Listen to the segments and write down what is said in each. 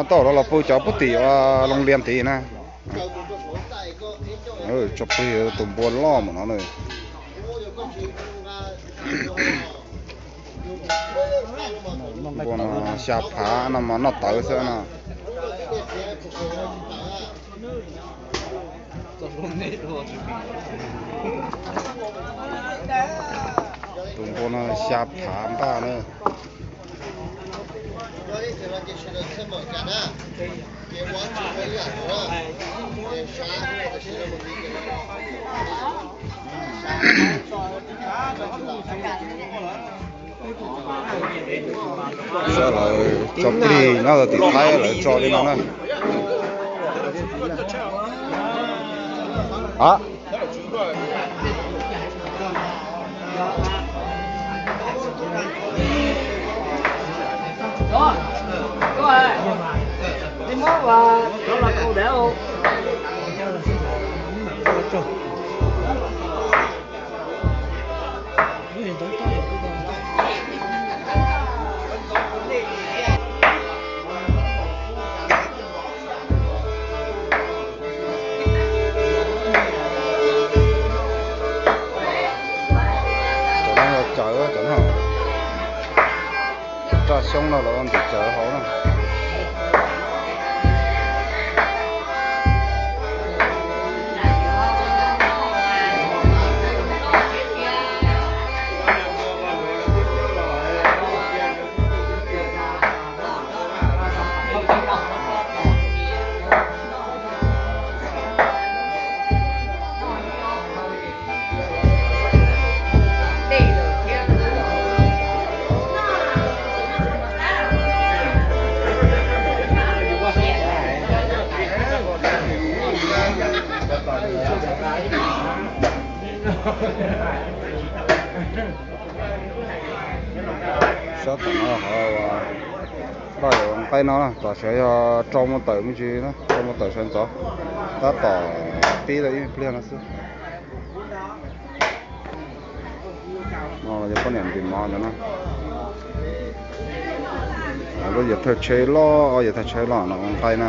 Tau los los pw cov pub tim Looj Lias tid na. Tso plig tus npua loj mus no na. Npua no xya phav no mas noj tawv xwb no. Tus npua no xya phav npaj na. Sawv daws tso plig nyob rau tim Thaib lawv tso li no na. Cov no yog cawv, cov no raj xyoob no los ua ntim cawv hauv na. Sab tom no ho nqaij no na, tom sawv yog rau mus tawm me ntsis, rau mus tawm sawv ntxov, tab tom pib tau ib pliag no xwb. No yog poj niam ntim mov ntawd na. Lub yawg thawj tsheb loj, yawg thawj tsheb loj no ua nqaij na.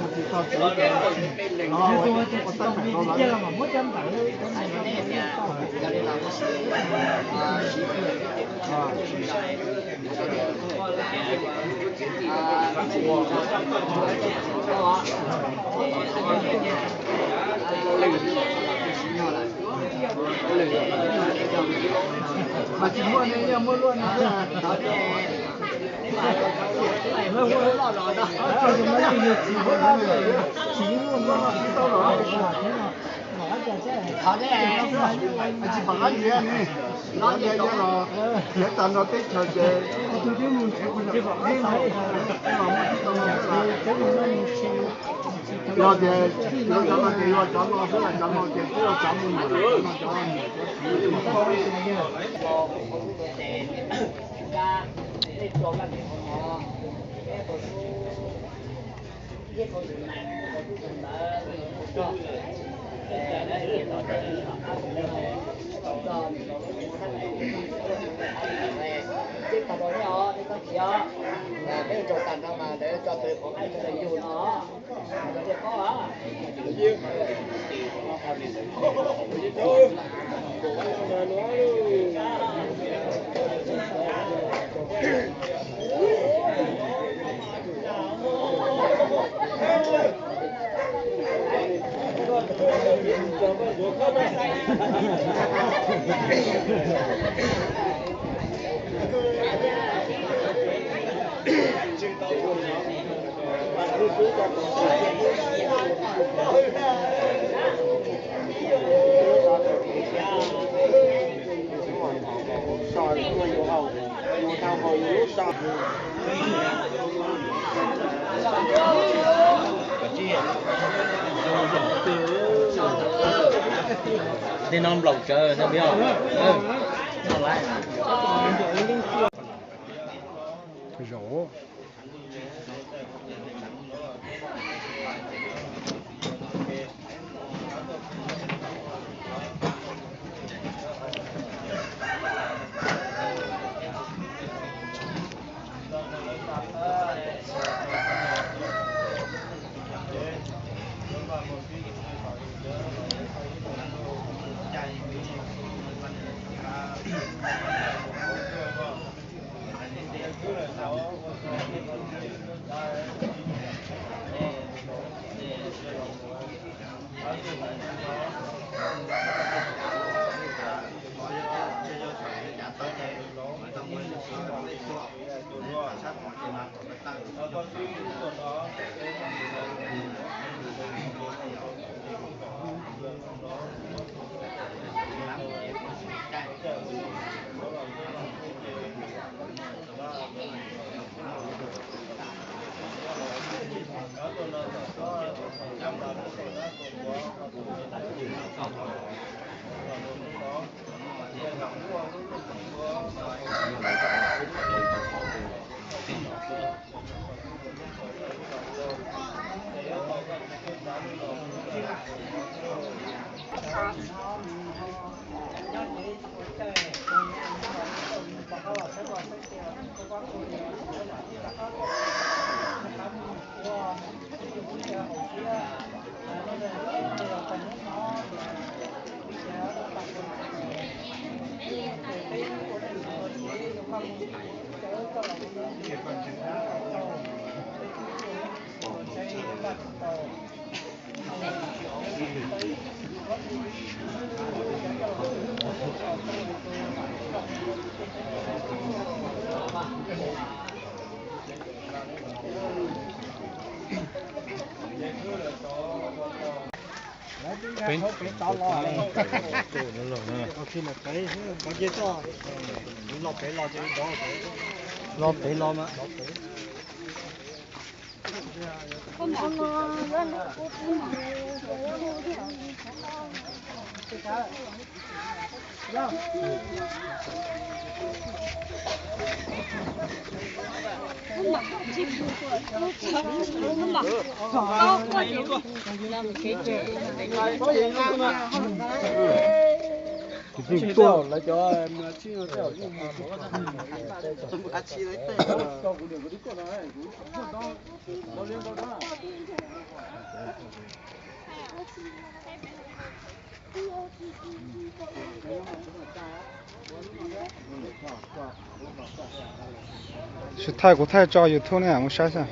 mus tsis txog tsev ces no ua tab meem rau lawv. Mas tsis muaj ne, yog muaj luaj ne. Tsis pom qab ntxiv ne, no ces yog los nyob tag nrho teb chaws ces no tias cov no ces yuav cov no xwb, cov no ces twb yuav cov mus nyuam, cov no cov niam cov txiv. Peb tso tag nrho mas lawv tso tw qhov qab yug no. Tej no nplaum tsawv no yog. Peb, peb tod los, peb los pem los ces los pem los mas. Tuaj. Tsis thaij, kuv thaij tso YouTube ne, mus saib xwb.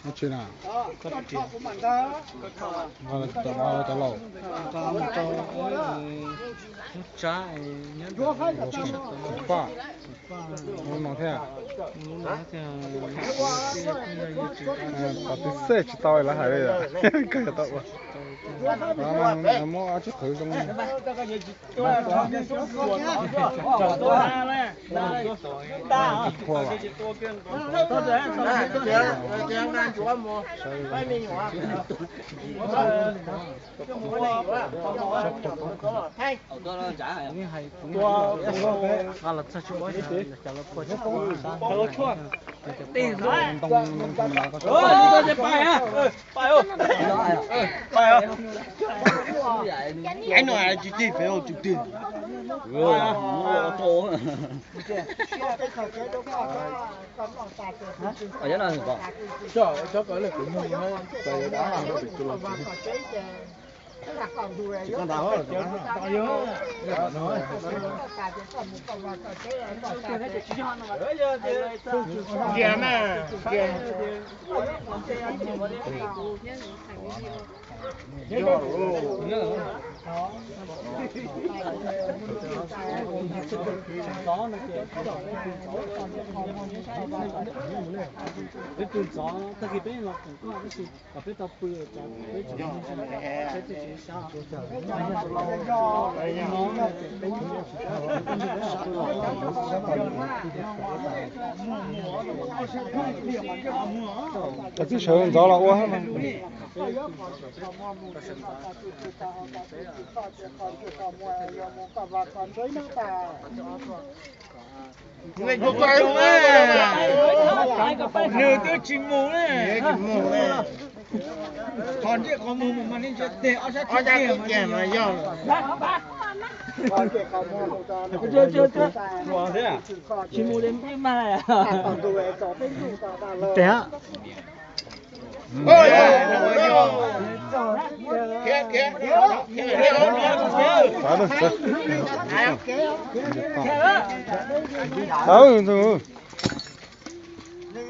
Ua tsi na? Cov laus. Paj. Lub no thiab. Qhov twg xej tsis tau lawv hais li, kawg tau ua. Muab ob tsi qhwv zoo. Nyaib no tsis tig pem tus twg. Peb pw ntxov, tag kis peb los koom koj tab sis kom peb tau pw, peb tseem peb tseem sab. Tsis sawv ntxov los ua. Nws twb tsis mus ne. Qhov ntsej qhov muag mus mas nej ntsia tes ob sab tib kiag mas yog. Tsis mus li peb mag. Nws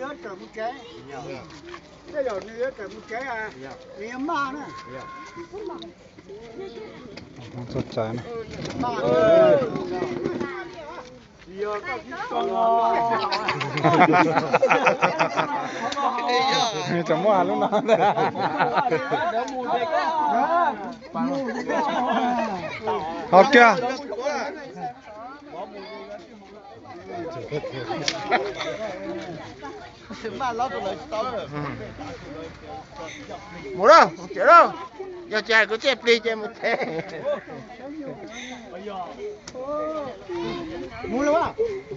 yuav raws mus tsev. Tej zaum nws yuav raws mus tsev, nws yuav maj na. Txog txais na. Tseem muaj lub no. Ho kiag. Mus lauj, mus tsev lauj. Yog tsis hais kuv thiaj plig ces mus tsev.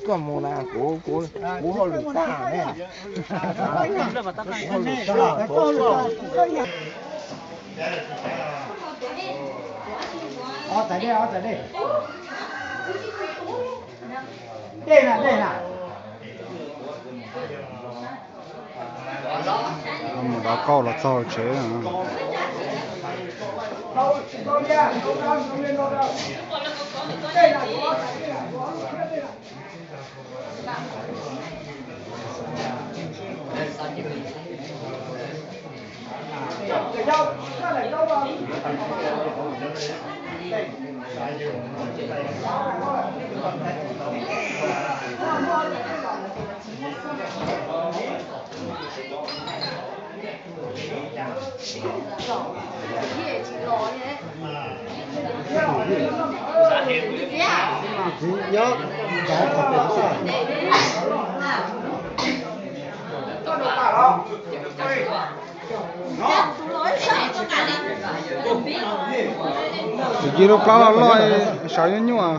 Koj mus na, kuv, kuv, kuv hauj lwm tag ne. Ob txais dej, ob txais dej. Dej na, dej na. Mus dov kauj los txog tsev. Tus ci lub plab loj loj, sav nyuaj nyuaj.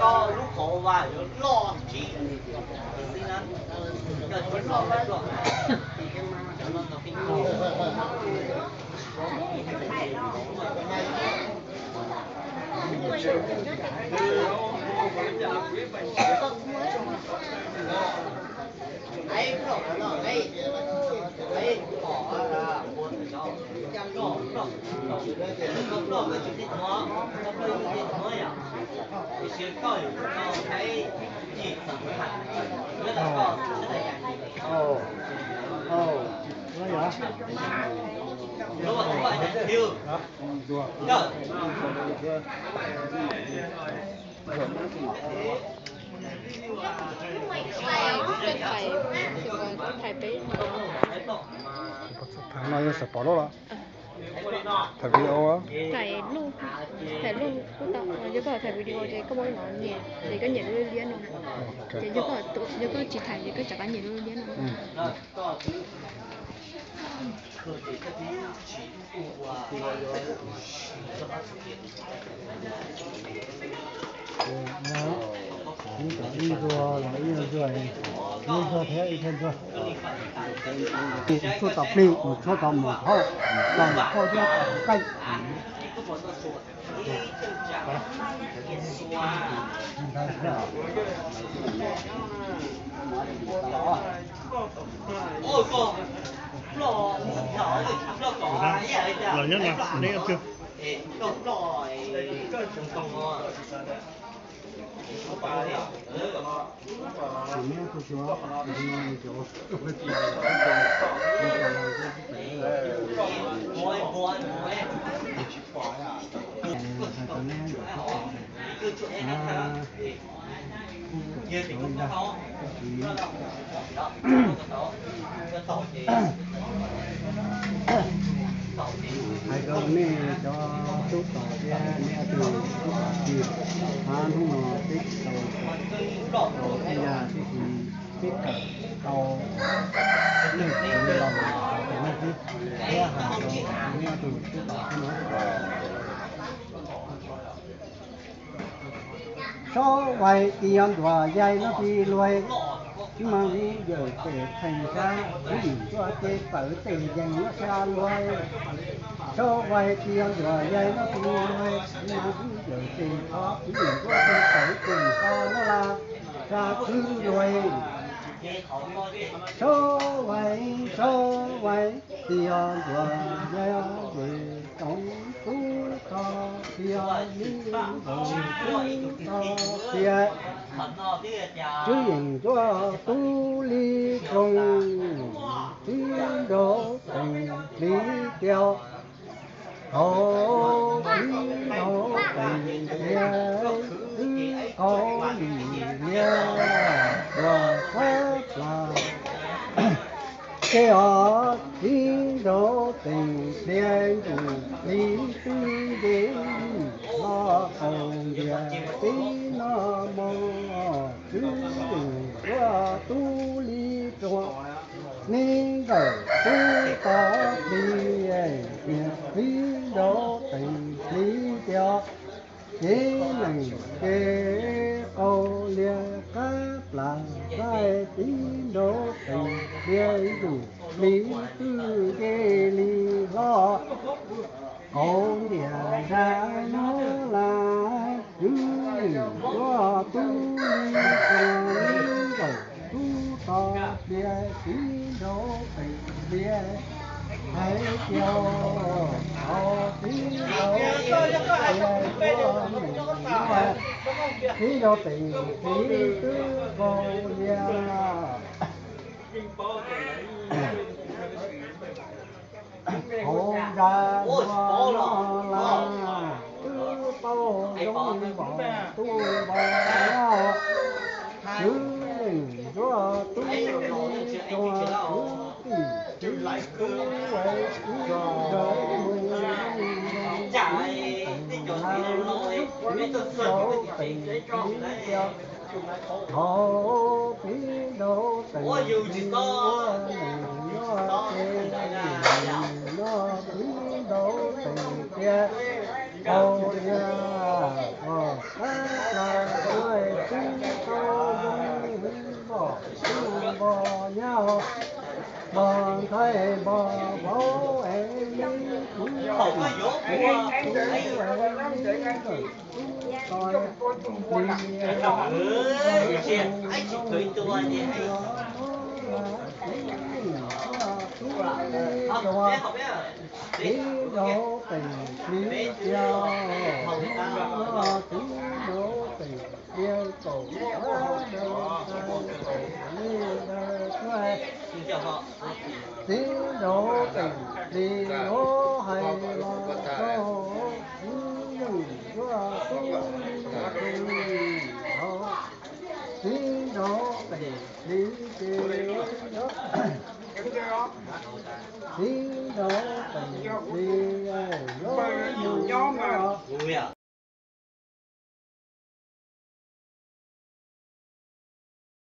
Koj lub qhov vas yuav loj tsis xwb na, koj tsis loj loj na, cov no tau pib. Thaiv no yog xav pom lub los? Thaiv video. Thaiv lub, thaiv lub kuj tau, yog koj thaiv video ces koj muab no nyem ces koj nyem lub liab no. Ces yog koj tsis thaiv ces koj rov qab nyem lub liab no. Ib ntsuag los ib ntsuag, ib ntsuag thiab ib thiab ntsuag. Tshuaj tau plig, tshuaj tau mus hauj, tau mus hauj thiab tau qaij. Los nyob no, neb ua twg? Hais rau nej cov tub tos thiab nej ob tug tub tos tij, hnub no peb tsis tau, tau ib yam tib si, peb kawm tau lwm tus los mus tau tus neeg xwb, thiab hais rau nej ob tug tub tos thiab no. Sob vais tis yos ntsuas yai noj tis luag, tib mas yawm tes theej sab, tib lim ntuaj ces tawv tes yees noj sab luag. Sob vais tis yos ntsuas yai noj tis luag, tib mas yawm tes thov, tib lim ntuaj ces tawv tes sab noj la sab kwj luag. Sob vais, sob vais, tis yos ntsuas yai ces toov tub tog, tis yos ntsuas tub tog tias, tswb yeem ntuaj tub li roog, tib nraug teem hliv tias, thaum tib nraug teem hliv, twb qaug lim lias tuaj sab plas. Ces os tib nraug teem hlias ntsuj hliv twb nce los qaug ntias tib no mog, tswb yeem ntuaj tub li roog, tib nraug tub tog hliv, niam tib nraug teem hliv tias, ces neeg ces qaug lias qab plas, tib nraug teem hlias ntsuj hliv twb nce li hlo, qaug ntias nrag no las, tswb yeem ntuaj tub li roog, tib nraug tub tog hlias, tib nraug teem hlias hais tias, thaum tib nraug teem hliv, tib nraug teem hliv twb qaug lias. Hauv nra ua no las, twb paub zoo npaum tub npaum no, tswb yeem ntuaj tub li roog, kwv tij tub ua ib nraug mus zoo, tib nraug teem hliv tias, thaum tib nraug teem hliv ua neeg nyob ces, no tib nraug teem tias, qaug lias os qab plas, kuv twb tau zoo npaum tub npaum nyab, npog ntxhais npog vauv es li kuv tub es li ntawm tub tog li, tib nraug teem hliv tias, tib nraug teem hliv tias, tib nraug teem hlias kaum ob nraug, kaum li ntawd tuaj, tib nraug teem hliv yuav hais los rau, tswb yeem ntuaj tub li roog, tib nraug teem hliv ces, tib nraug teem hliv yuav mus nyob